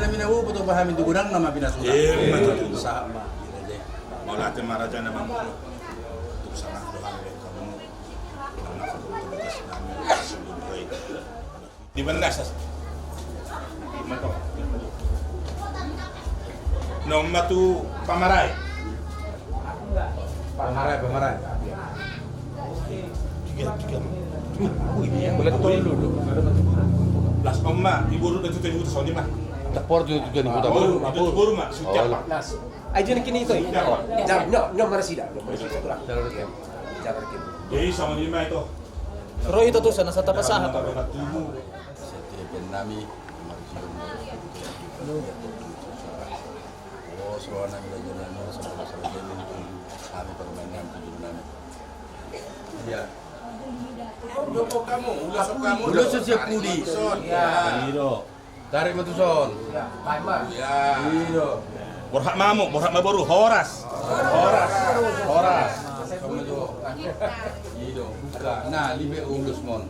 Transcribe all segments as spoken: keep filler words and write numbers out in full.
Hami na bobo, boto hami tu godang nama pinasuda. Ima tutu. Sahat ma. Mauliate ma raja na mamungka. Tuk sahat do hami. Di mana sas? Na on ma tu pamarae. Pamarae, pamarae. Tiga, tiga. Las on ma, ibu ru na tu tenu tu soni ma. Tapor tu tenu tu boru ma, boru ma, sudah. Las. Ai dia na kini ito i. Jam, nyo, nyo marasida. Jadi sama ni ma ito. Ro ito tu sana sata pasahat. Setiap nami marjion. Oh, selalu nami lagi nami sama sama jadi. Kami permainan tujuh nami. Ya. Ulos siap pudi. Iyo. Tarik ma tuson. Iyo. Borhat ma hamu, borhat ma boru. Horas. Horas. Horas. Ido. Nah, libe ulos mon.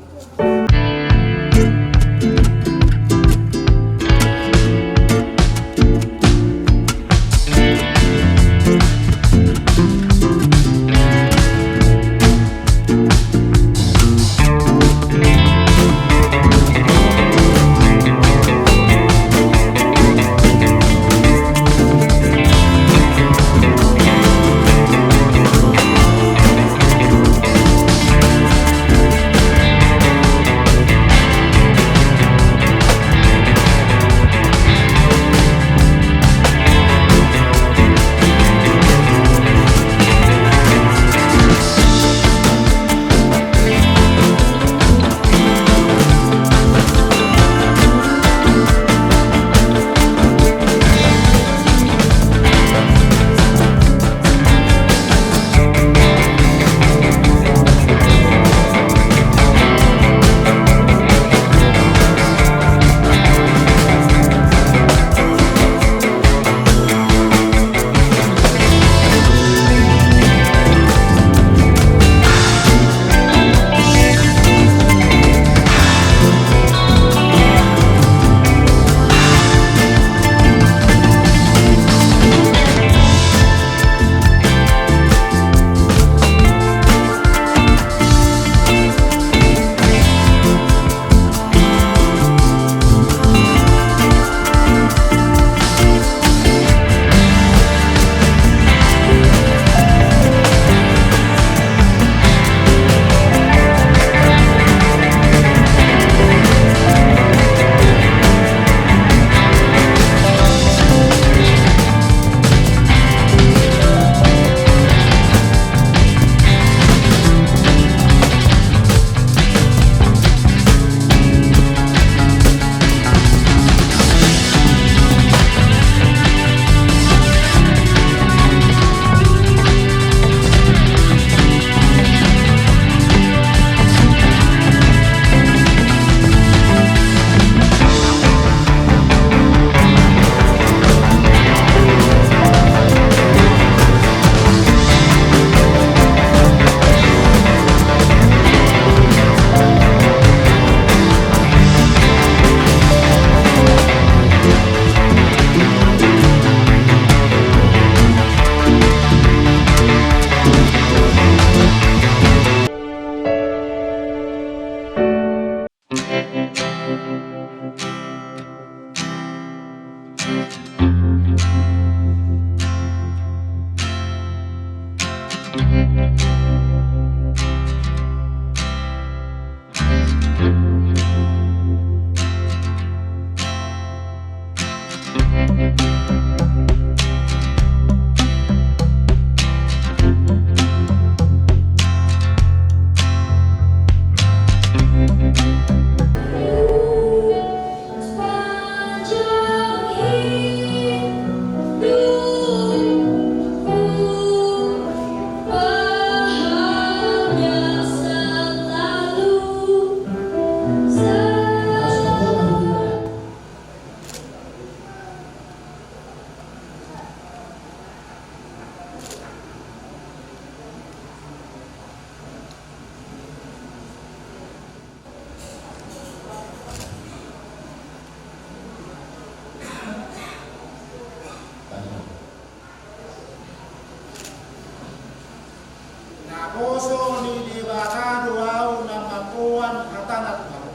Poso ni Debata do ahu na mamboan hatana tu hamu.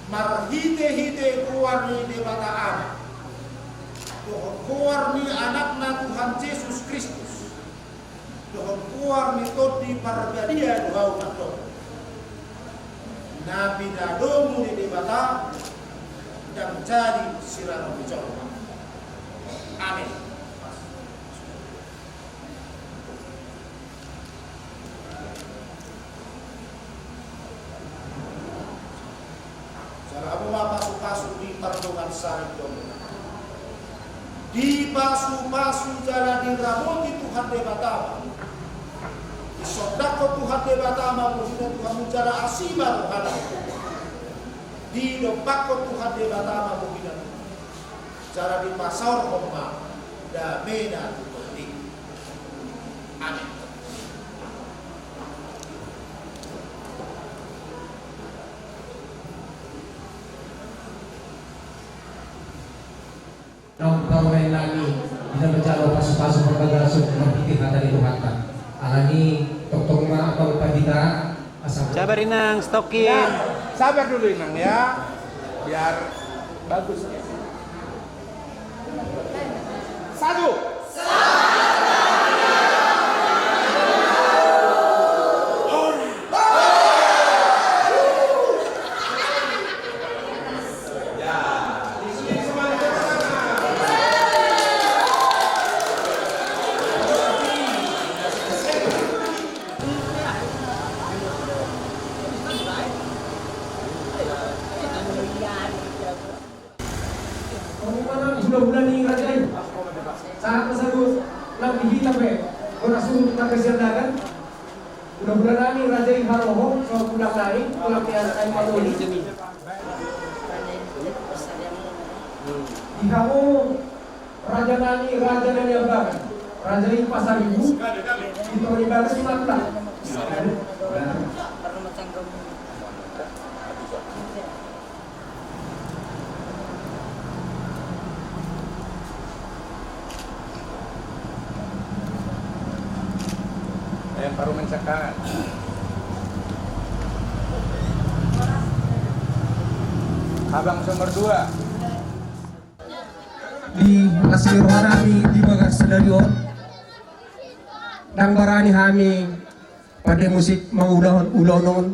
Marhitehite goar ni Debata Ama, dohot goar ni Anakna Tuhan Jesus Kristus, dohot goar ni Tondi Parbadia do ahu mandok: Na pinadomu ni Debata ndang jadi siranon ni jolma. Amen. Jala hamu ma pasupasu di pardongansaripeon. Dipasupasu jala diramoti Tuhan Debata ma. Disondangkon Tuhan Debata ma bohina tu hamu jala asi ma rohana. Didompakkon Tuhan Debata ma bohina tu hamu. Jala dipasaorhon ma damena tu tondi. Amen. Naung parumaen nami, di na manjalo pasupasu parbagason marhite hata ni Tuhanta. Alani tongtong ma angka pandita. Sabar inang, stokin. Ya, sabar dulu inang ya, biar bagus ya. Satu. Pengumuman hulahula ni raja i. Sahat ma saluhut nang di hita pe, bona suhut marga Siandagan. Hulahula nami raja i Haroho, so tulang nami, tulang ni anak nami Madoli. Di hamu Raja nami, raja nami Ambagan. Raja i Pasaribu, di tonga ni bagas i ma tulang. Eh, parumaen saka. Abang nomor dua. Di asi ni roha nami di bagasan sadari on, ndang barani hami pande musik mangulahon ulaon on,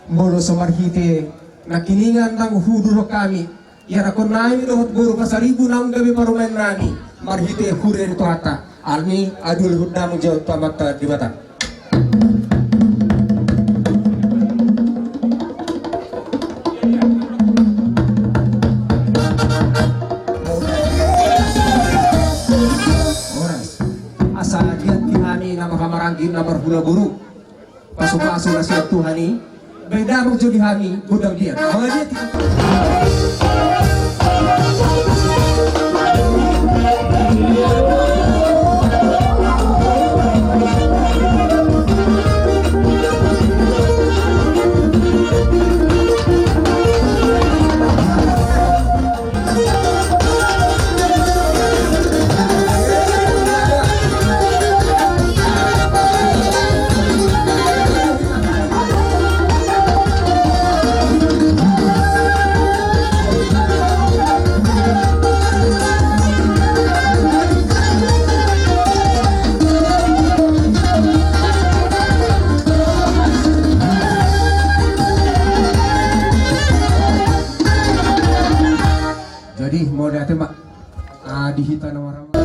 molo so marhite nangkiningan ndang hudurhon hami ianakkon nami dohot boru Pasaribu naung gabe parumaen nami marhite huria ni Tuhanta. Alani adul hudam jo tu Amanta Debata. Horas. Asa diat di hami na marhaha maranggi na marhula boru. Pasupasu na sian Tuhan i. Baen damang jo di hami gondang diat. Mauliate. Jadi mauliate ma. Ah, di hita na marama.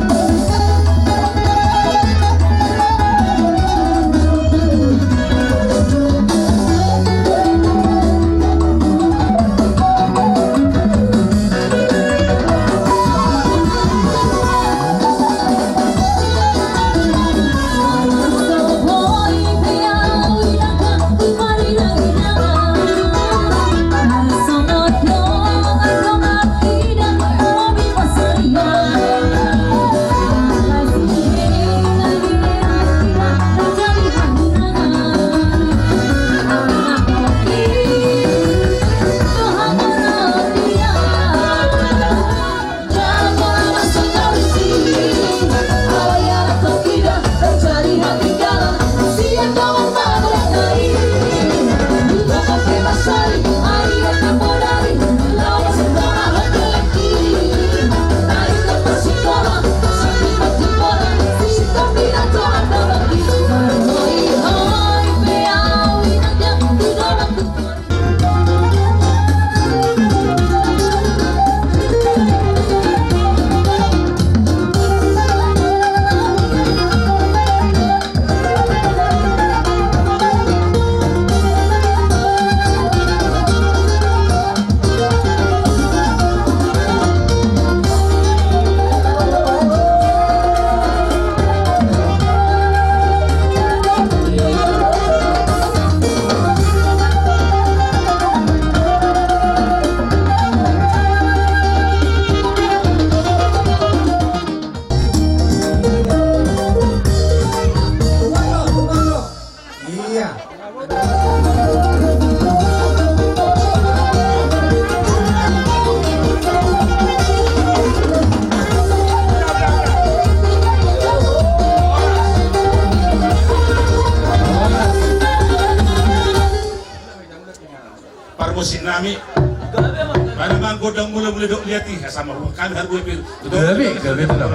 Mana mang godang mula-mula dok lihat ih, sama rumah kami harus gue pil. Gabe, gabe tu dong.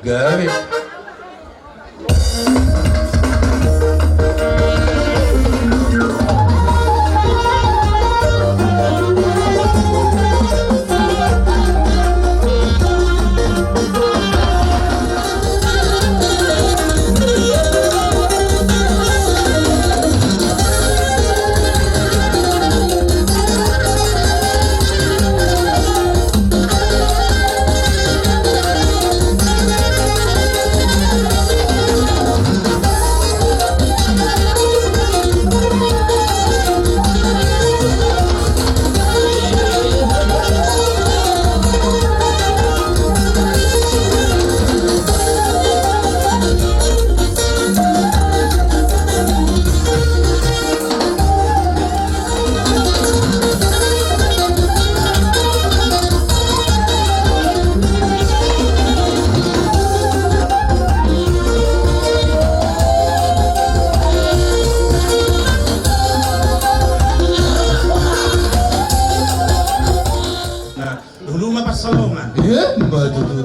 Gabe. Dulu ma pansalongan. Iya, ma tutu.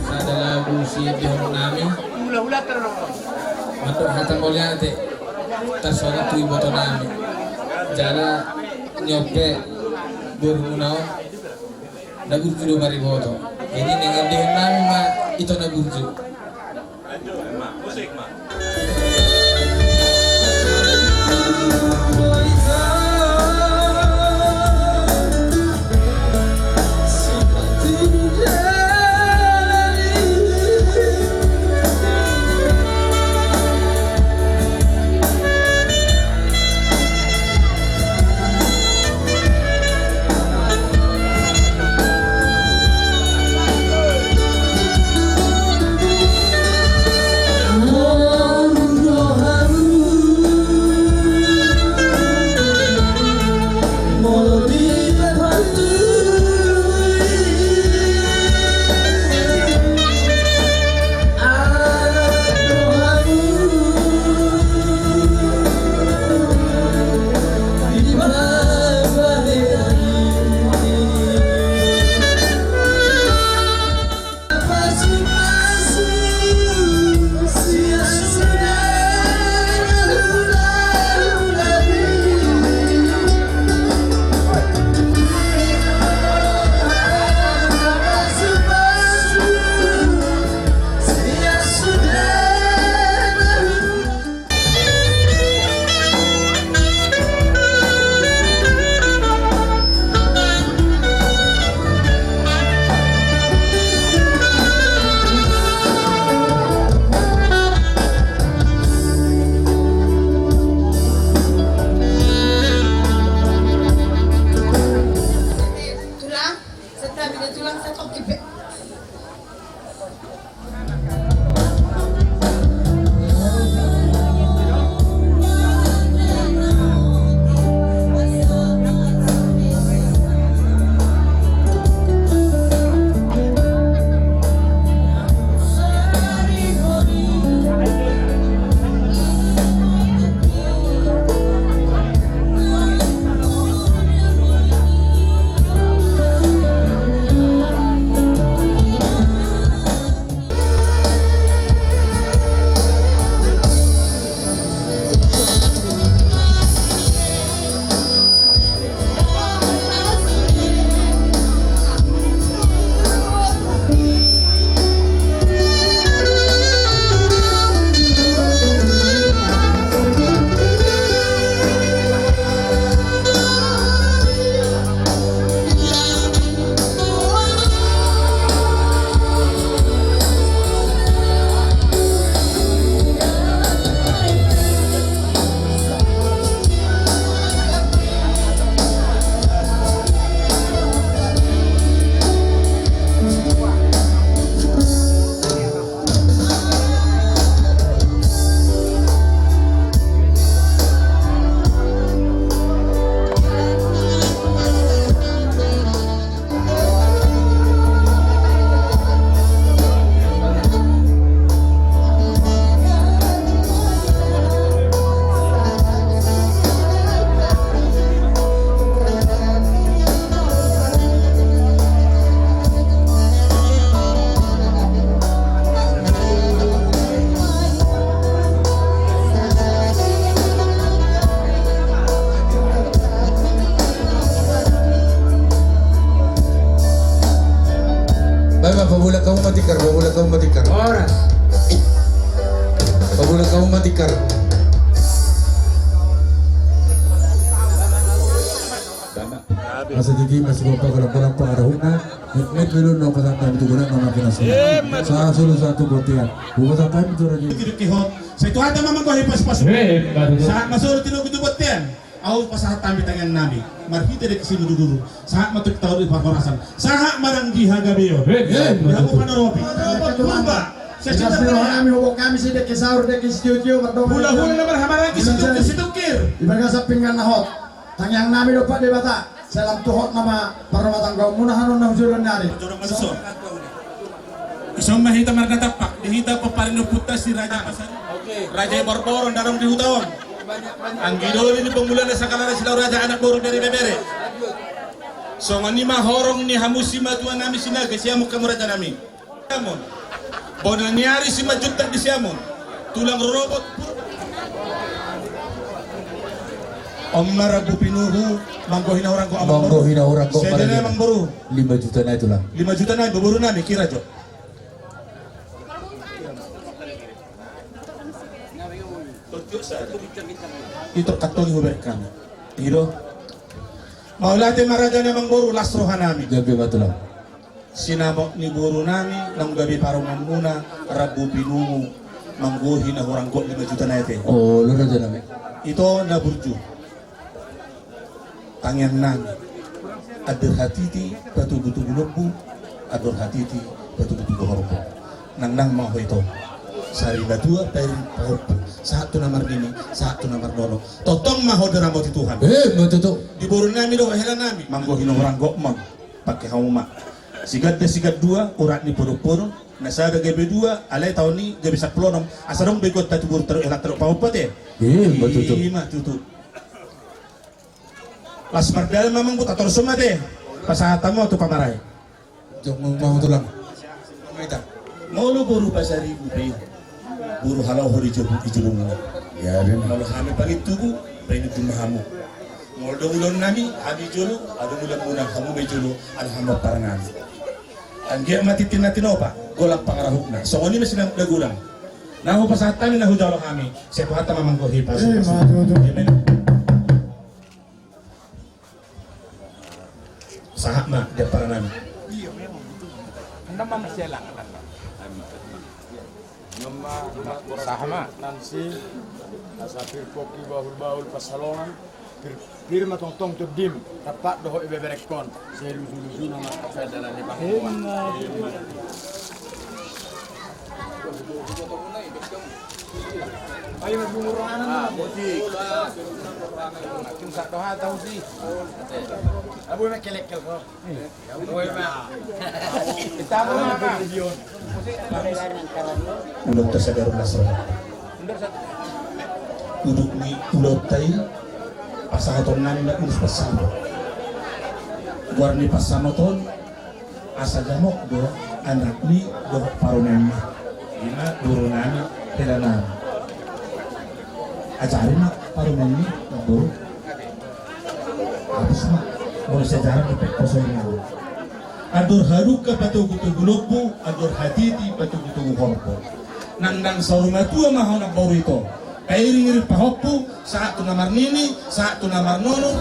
Sada lagu sian dohot nami. Mandok hata mauliate. Tarsongon tu iboto nami. Jala nion pe borumuna on. Na burju do mariboto. Jadi nenggan dohot nami ma ito na burju. Tulang, setabi da tulang, satongkin pe. Pabola hamu ma tikar, pabola hamu ma tikar. Ora. Pabola hamu ma tikar. Asa tingki ma sigompa, golang-golang pangarahutna. Met-met melu na pasahat hami tu godang na mangkin asa. Sahat solu sahat tu bontean. Hupasahat hami tu raja i. Dikihot. Sai Tuhanta ma manggohi pasupasu. Sahat ma solu tinogu tu bontean. Ahu pasahat hami tangiang nami marhite dengke Simanjujung. Sahat ma tu hita di parhorasan, sahat ma nang di hagabeon. Di hamu panoropi. Purba. Sesita hami, hubok hami si dengke saur, dengke sitio-tio, mardongan. Hula-hula na marhamaranggi, situngkir-situngkir. Di bagasan pinggan na hot. Tangiang nami dompak Debata, sai lam tu hot nama parrumatanggaonmuna hanon na hujolo ni ari. Ison ma hita marnatampak di hita pomparan ni ompunta si Raja Pasaribu, Raja i Borbor on, na adong di huta on. Anggi doli ni pangula na sangkalaran, silau raja anak boru dari bebere. Songon i ma horong ni hamu simatua nami Sinaga, siamun hamu raja nami. Siamun. Bona ni ari simanjuntak di siamun. Tulang rorobot. On ma rambu pinumu, manggohi na hurang gok amang boru. Manggohi na hurang gok. Sada nai amang boru. Lima juta nai tulang. Lima juta nai boru nami, kira jo. Itu kantongi huberkan. Ido. Mauliate ma raja nami amang boru, las roha nami. Gabe ma tulang. Sinamot ni boru nami naung gabe parumaenmuna rambu pinumu, manggohi na hurang gok lima juta nai ate. Olo raja nami. Ito na burju. Tangiang nami, andor hatiti patubu-tubu lombu, andor hatiti patubu-tubu horbo. Nangnang ma ho ito. Sari matua pairing pahompu, sahat tu na marnini, sahat tu na marnono. Tongtong ma ho diramoti Tuhan. Eh, betul tu. Di boru nami dohot hela nami, manggohi na hurang gok ma. Pake hamu ma. Siganda sigandua urat ni podong-podong, na sada gabe dua, alai taon i gabe sampulu onom. Asa adong begoanta tu boru tadok hela tadok pahompu ate. Ima tutu. Las mardalan ma amang boru, tatorus ma ate. Pasahat hamu tu pamarai. Jongjong ma tulang. Molo boru Pasaribu pe, boru haloho di jolo, di jolo muna. Molo hami pangintubu, pangintubu ma hamu. Molo adong ulaon nami, hami jolo, adong ulaonmuna, hamu ma i jolo, ala hamu parangan. Anggiat ma tintin na tinopa, golang pangarahutna. Songon i ma sinamot na godang. Na hupasahat hami, na hujalo hami. Sai Tuhanta ma manggohi pasu. Sahat ma di amparan nami. Sahat ma. Nansi, asa pir pongki bahul-bahul pansalongan, pir, pir ma tongtong tondim, tampak dohot ibeberengkon, sai luju-luju nama dalan ni pangomoan. Ayo, mas, bungur rohana. Ah, muti. Makin sak doha tahu sih. Abu, mas, kelek-kelek. Abu, mas. Kita apa, mas? Udah tersadar, mas. Udut ni ulaonta i, pasahaton nami ma ulos pansamot. Goar ni pansamot on, asa jamok do anakmi dohot parumaenmi. Ima boru nami, hela nami. Ajari ma parumaenmi, boru. Habis ma, molo siajaran di pekkoso ini. Andor hadungka patogu-togu lombu, andor hatiti patogu-togu horbo. Nang nang saur matua ma ho nang boru ito. Pairing-iring pahompu, sahat tu na marnini, sahat tu na marnono.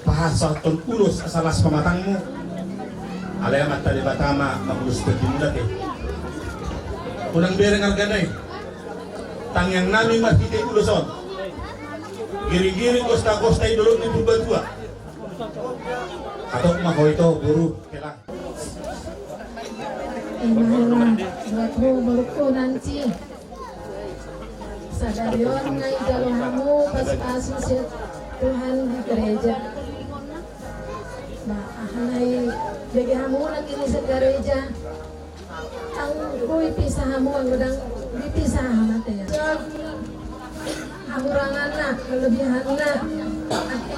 Pasahathon ulos asa las pamatangmu. Alai Amanta Debata ma mangulos tondimuna ate. Unang bereng argana i. Tangiang nami marhite ulos on. Giring-giring gosta-gosta i dolok ni Purbatua. Hatop ma ho ito boru, hela. Ima hela, buat ho borungku Nansi. Sadari on nunga dijalo hamu pasu-pasu sian Tuhan di gereja. Ba aha na dibege hamu nangkin sian gereja? Anggo dipisah hamu, anggo ndang dipisah hamu ate. Hakuranganna, kelebihanna. Ate.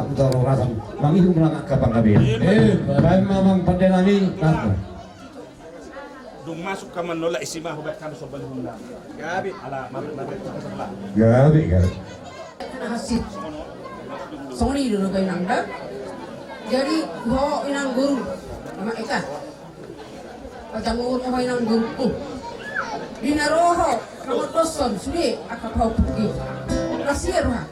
sahat tu harorasan, mangihut nang angka panggabean. Eh, baen ma amang pande nami. Dung masuk hamu nolak, isi ma hubaen hami somba ni hundang. Gabe. Ala mabit mabit. Gabe, gabe. Hansip. Songon i do dope inang da. Jadi ho inang guru. Nama eka. Pajamour ma ho inang guru. Di na ro ho mangondoshon sude angka pahompu i. Rasia roha.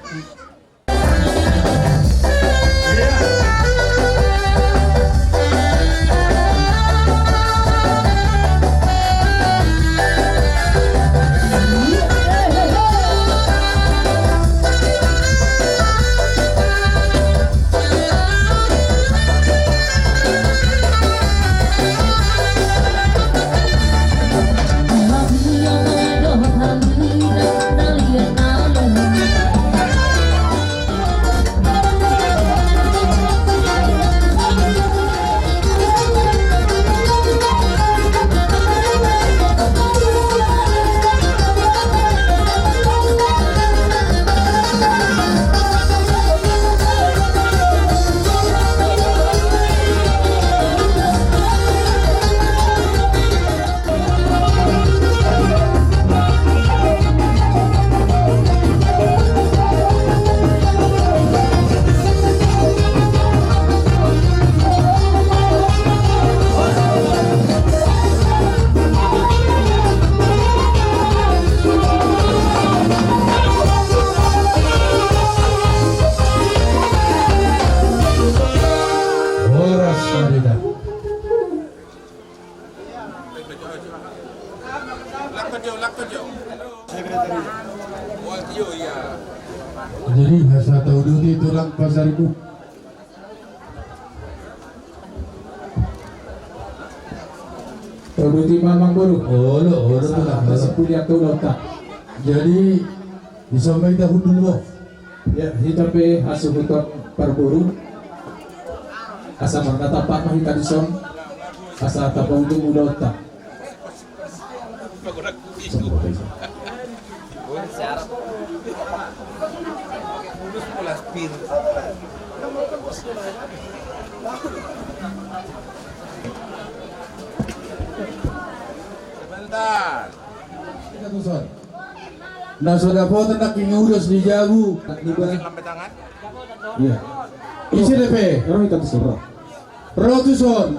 Horas ma di da. Jadi asa tauduti tulang Pasaribu. Tauduti ma amang boru. Olo, olo, tulang. Asa pulian tu ulaonta. Jadi dison ma hita hundul, bo. Ia, hita pe hasuhuton parboru. Asa marnatapa ma hita dison. Asa tapauntung udaonta. Sebentar. Na so dapotan nangkin ulos di jabu. Iya. Ise dope? Ro hita tu son. Ro tu son.